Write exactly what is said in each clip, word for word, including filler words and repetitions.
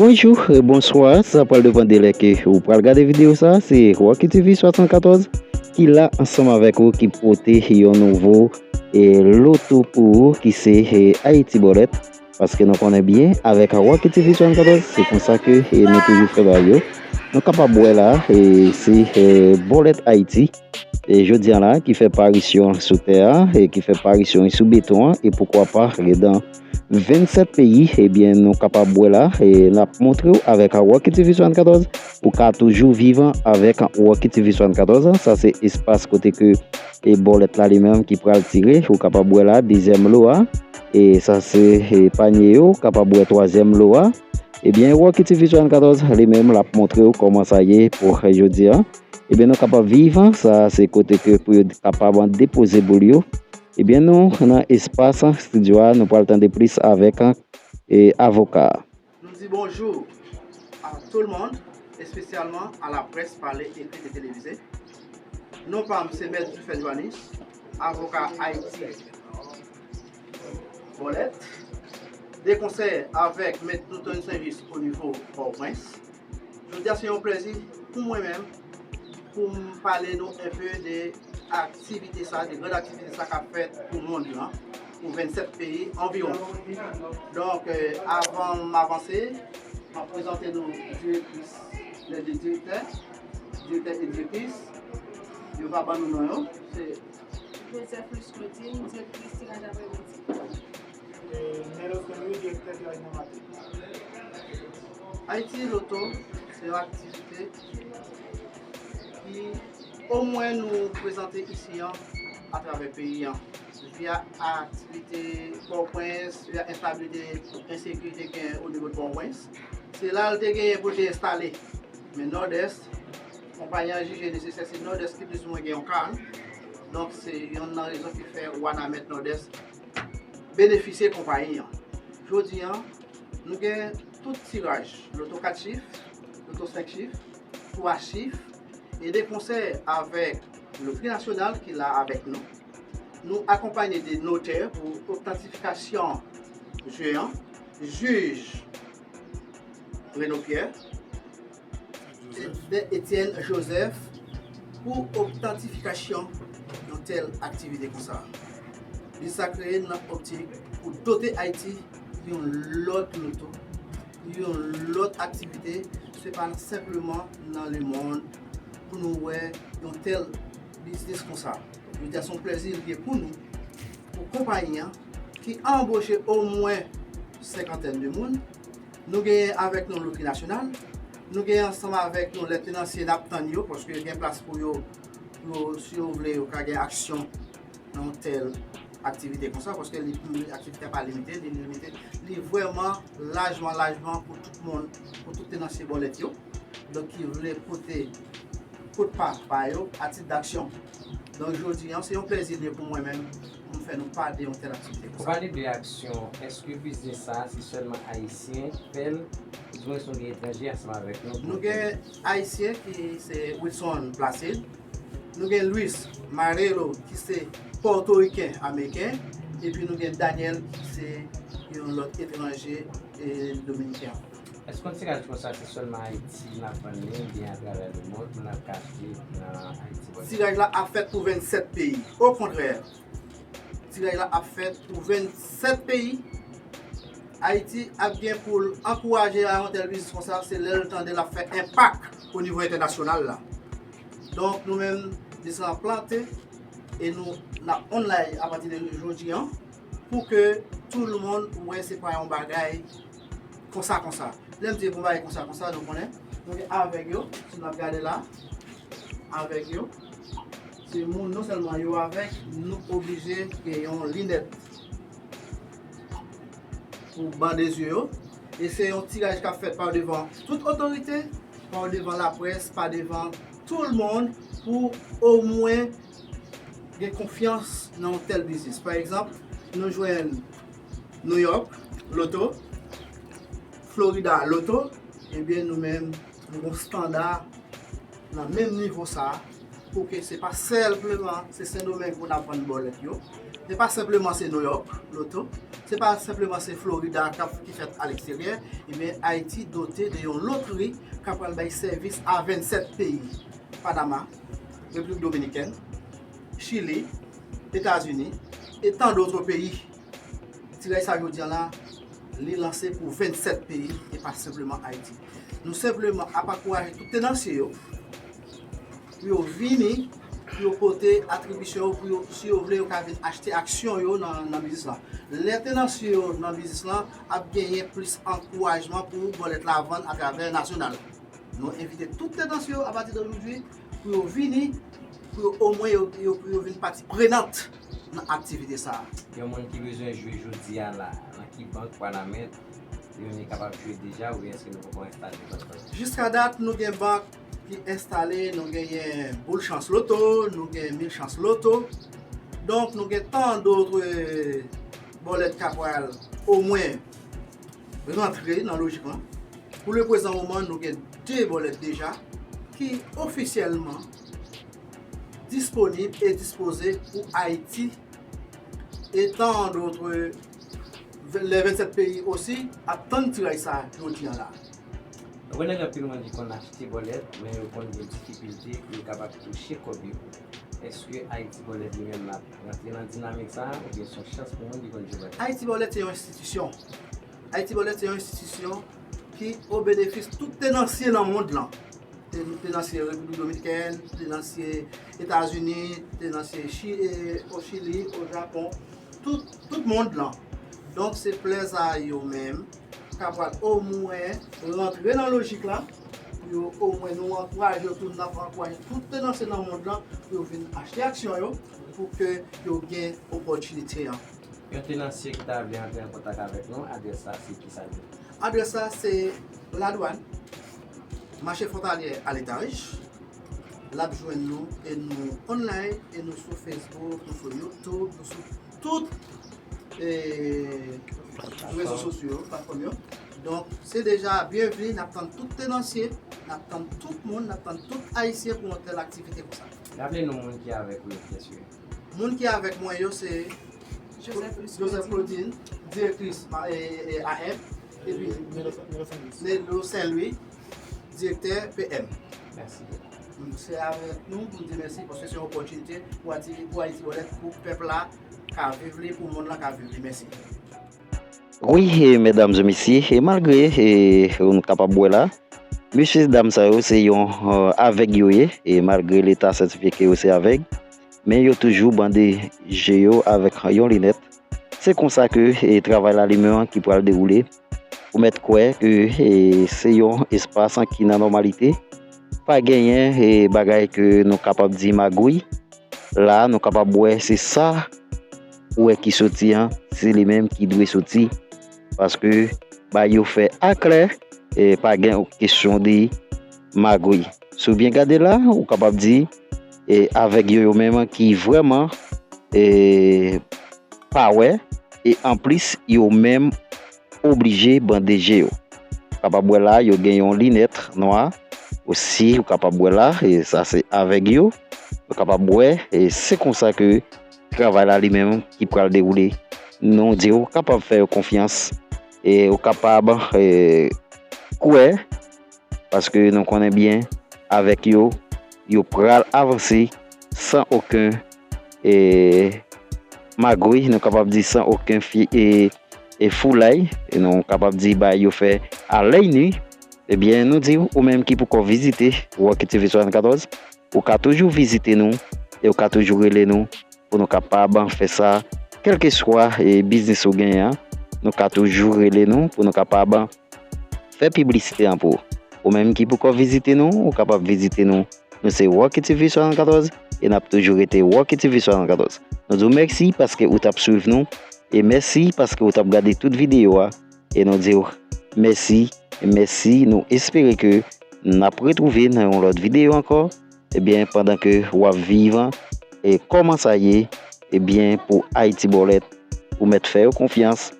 Bonjou, e bonswa, sa pral depann de lè ke ou pral gade videyo sa, se Rocky T V swasannkatòz ki la ansanm avèk ou, ki pote yon nouvo e loto pou ou, ki se e Haiti Bullet. Paske nou konnen byen, avèk Rocky T V swasannkatòz, se konsa ke e nou toujou fè bagay yo. Nou kapab wè la, e se e Bullet Haiti, e jodi a la, ki fè parisyon sou tè a, e ki fè parisyon sou beton an, e poukwa pa, e dan vennsèt peyi, ebyen, nou kapab wè la, e n ap montre w avèk Rocky T V swasannkatòz, ou ka toujou viv avèk Rocky T V swasannkatòz. Sa se espas kote ke e Bullet la li menm ki pral tire, ou kapab wè la, dezyèm lo a, e sa se e panye yo, ou kapab wè twazyèm lo a. Ebyen, Rocky T V swasannkatòz li menm l ap montre w kòman sa ye pou jodi a. Ebyen, nou kapab viv, sa se kote ke pou yo kapab depoze boul yo. Ebyen, nou nan espas estidyo a, nou pral tande plis avèk e avoka a. Nou di bonjou a tout le monde, espesyalman a laprès pale, ekri e televize. Non pa m se Mèt Dufèl Johannis, avoka Haiti Bullet, de konsè avèk Mèt Newton Saint Juste o nivo Pòtoprens. Jodi a se yon plèzi pou mwen menm pou m pale nou enpe de aktivite sa, de gran aktivite sa k ap fèt pou mond lan, pou vennsèt peyi anviwon. Donk, avan m avanse, m ap prezante nou direktris, lè de direktè, direktè e direktris. Yo va ban nou non yo. Se Joseph Luce Claudine, direktris tiraj avèk boutik. Mèt Oscar Louis, direktè tiraj nan maten. Haiti Lotto se yon aktivite ki omwen nou prezante isi an atravè peyi an. Via aktivite Pòtoprens, via enstabilite, ensekirite gen o nivo de Pòtoprens. Se la l te genyen pou l te enstale. Men Nòdès, konpayi an jije nesesè se Nòdès ki plis ou mwen gen yon kan. Donk se yonn nan rezon ki fè Wanament Nòdès benefisye konpayi an. Jodi an, nou gen tout tiraj, loto kat chif, loto senk chif, twa chif, e de konsè avèk Lotri Nasyonal ki la avèk nou. Nou akonpaye de notè pou otantifikasyon je an, jij Reno Pierre, Etienne Joseph, pou otantifikasyon yon tèl aktivite konsa. Li sa kreye nan optik pou dote Ayiti yon lòt loto, yon lòt aktivite, se pa senpleman nan lemonn pou nou wè yon tèl biznis konsa. Jodi a se yon plèzi li ye pou nou, pou konpayi an ki anboche omwen senkantèn de moun. Nou genyen avèk nou Lotri Nasyonal, nou genyen ansanm avèk nou lè tenansye n ap tann yo, paske gen plas pou yo, pou yo, si yo vle, yo ka gen aksyon nan yon tèl aktivite konsa, paske li, aktivite a pa limite, li limite, li vrèman lajman, lajman pou tout moun, pou tout tenansye bòlèt yo. Donk, ki vle pote kout pa pa yo a tit daksyon. Donk, jodi an, se yon plèzi li ye pou mwen menm, pou m fè nou pa de yon tèl aktivite Ou konsa. Pale de aksyon, èske biznis sa a se sèlman Ayisyen fè l, oudimwen si nou gen etranje ansanm avèk nou pou Nou gen Ayisyen ki se Wilson Placide, nou gen Luis Marrero ki se Pòtoriken Ameriken, epi nou gen Daniel ki se yon lòt etranje e dominiken. Èske yon tiraj konsa se sèlman Ayiti n ap vann li oubyen atravè lemonn moun ap ka achte nan Ayiti? Tiraj la ap fèt pou vennsèt peyi. Okontrè, tiraj la ap fèt pou vennsèt peyi. Ayiti ap gen pou l ankouraje a yon tèl biznis konsa, se lè l tande l ap fè enpak o nivo entènasyonal la. Donk, nou menm, biznis lan plante e nou n ap online apati de jodi an pou ke tout le monde wè se pa yon bagay konsa konsa. Lè m di yon bagay konsa konsa, nou konnen, nou gen avèg yo, si n ap gade la, avèg yo, se moun non sèlman yo avèg, nou oblije gen yon linèt pou bande zye yo. E se yon tiraj k ap fèt pa devan tout otorite, pa devan laprès, pa devan tout le monde pou omwen gen konfyans nan yon tèl biznis. Pa egzanp, nou jwenn New York, Lotto, Florida, Lotto, ebyen nou menm, nou gon standa nan menm nivo sa a, pou ke se pa senpleman se Sendomeng pou n ap vann bòlèt yo, se pa senpleman se New York, Lotto, Se pa senpleman se Florida k ap, ki fèt aleksteryè, ebyen Ayiti dote de yon lotri k ap pral bay sèvis a vennsèt peyi, Panama, Repiblik Dominikèn, Chili, Etazini, e tan dòt peyi. Tiraj sa jodi an la, li lanse pou vennsèt peyi e pa senpleman Ayiti. Nou senpleman ap ankouraje tout tenansye yo pou yo vini, pou yo pote atribisyon yo, pou yo, si yo vle, yo ka vin achte aksyon yo nan, nan biznis la. Lè tenansye yo nan biznis la ap genyen plis ankourajman pou bòlèt la vann atravè nasyonal. Nou envite tout tenansye yo apati de jodi pou yo vini, pou yo omwen yo, yo, pou yo vin pati prenant nan aktivite sa a. Yon moun ki bezwen jwe jodi a la, nan ki bank Wanament, yon li kapab jwe deja oubyen èske nou poko enstale bank sa? Jiska dat, nou gen bank ki enstale, nou genyen Boul Chans Loto, nou gen Mil Chans Loto. Donk, nou gen tan dòt bòlèt k ap pral omwen rantre nan lojik lan. Pou le prezan moman, nou gen de bòlèt deja ki ofisyèlman disponib e dispoze pou Ayiti. E tan dòt, lè vennsèt peyi osi ap tann tiraj sa jodi an la. Ou konnen gen anpil moun ki konn achte bòlèt, men yo konn gen difikilte pou yo kapab touche kòb yo. Èske Ayiti Bòlèt li menm l ap rantre nan dinamik sa a, oubyen se yon chans pou moun ki konn jwe bòlèt? Ayiti Bòlèt se yon enstitisyon. Ayiti Bòlèt se yon enstitisyon ki o benefis tout tenansye nan mond lan. Te-, tenansye Repiblik Dominikèn, tenansye Etazini, tenansye Chi-, e, o Chili, o Japon, tout, tout mond lan. Donk, se plèzè yo menm k ap pral omwen rantre nan lojik la, pou yo omwen nou ankouraje yo tou, n ap ankouraje tout tenansye nan mond lan pou yo vin achte aksyon yo, pou ke yo gen opòtinite an. Yon tenansye ki ta vle antre an kontak avèk nou, adrès la se kisa li ye? Adrès la se Ladwàn, mache fwontalyè a letaj. L ap jwenn nou e nou online, e nou sou Facebook, nou sou YouTube, nou sou tout, e, rezo sosyo yo, platfòm yo. Donk, se deja byenvini, n ap tann tout tenansye, n ap tann tout moun, n ap tann tout Ayisyen pou yon tèl aktivite konsa. Raple nou moun ki avèk ou yo, byen si. Moun ki avèk mwen yo se Joseph Joseph Claudine, direktris ma-, e, e, A M, epi Melo Saint Louis, direktè P M. Mèsi. Se avèk nou pou n di mèsi, paske se yon opòtinite pou Ayiti, pou Ayiti Bòlèt, pou pèp la ka viv li, pou mond lan ka viv li. Mèsi. Wi, e, medam e mesye, e malgre, e, nou kapab wè la, mesye dam sa yo se yon, e, avèg yo ye, e malgre leta sètifye ke yo se avèg, men yo toujou bande je yo avèk yon linèt. Se konsa ke, e, travay la li menm ki pral dewoule. Ou mèt kwè ke, e, se yon espas ki nan nòmalite. Pa genyen, e, bagay ke nou kapab di magouy. La, nou kapab wè se sa ou wè ki soti an, se li menm ki dwe soti. Paske bay yo fè aklè, e pa gen kesyon de magouy. Si w byen gade la, ou kapab di, e avèg yo, yo menm ki vrèman, e pa wè, e anplis, yo menm oblije bande je yo. Ou kapab wè la, yo gen yon linèt nwa osi, ou kapab wè la, e sa se avèg yo. Ou kapab wè, e se konsa ke travay la li menm ki pral dewoule. Nou di ou kapab fè yo konfyans, e ou kapab, e, kwè, paske nou konnen byen, avèk yo, yo pral avanse san okenn, e, magouy, nou kapab di san okenn fi-, e, e foulay, e nou kapab di bagay yo fè a lèy ni. Ebyen, nou di w, ou menm ki poko vizite Rocky T V swasannkatòz, ou ka toujou vizite nou, e ou ka toujou rele nou pou nou kapab fè sa, kèlkeswa, e, biznis ou genyen an, nou ka toujou rele nou pou nou kapab fè piblisite an pou ou. Ou menm ki poko vizite nou, ou kapab vizite nou. Nou se Rocky T V swasannkatòz, e n ap toujou rete Rocky T V swasannkatòz. Nou di w mèsi paske ou t ap swiv nou, e mèsi paske ou t ap gade tout videyo a, e nou di w mèsi, e mèsi, nou espere ke n ap retwouve nan yon lòt videyo ankò. Ebyen, pandan ke w ap viv e kòman sa ye, ebyen, pou Ayiti Bòlèt, ou mèt fè yo konfyans,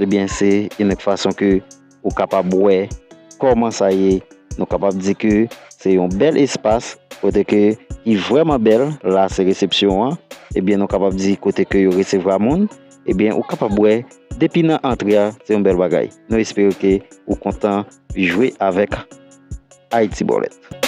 ebyen, se yon lòt fason ke ou kapab wè kòman sa ye. Nou kapab di ke se yon bèl espas, kote ke ki vrèman bèl, la se resepsyon an, ebyen, nou kapab di kote ke yo resevwa moun, ebyen, ou kapab wè Depi nan antre a, se yon bèl bagay. Nou espere ke ou kontan jwe avèk Haiti Bullet.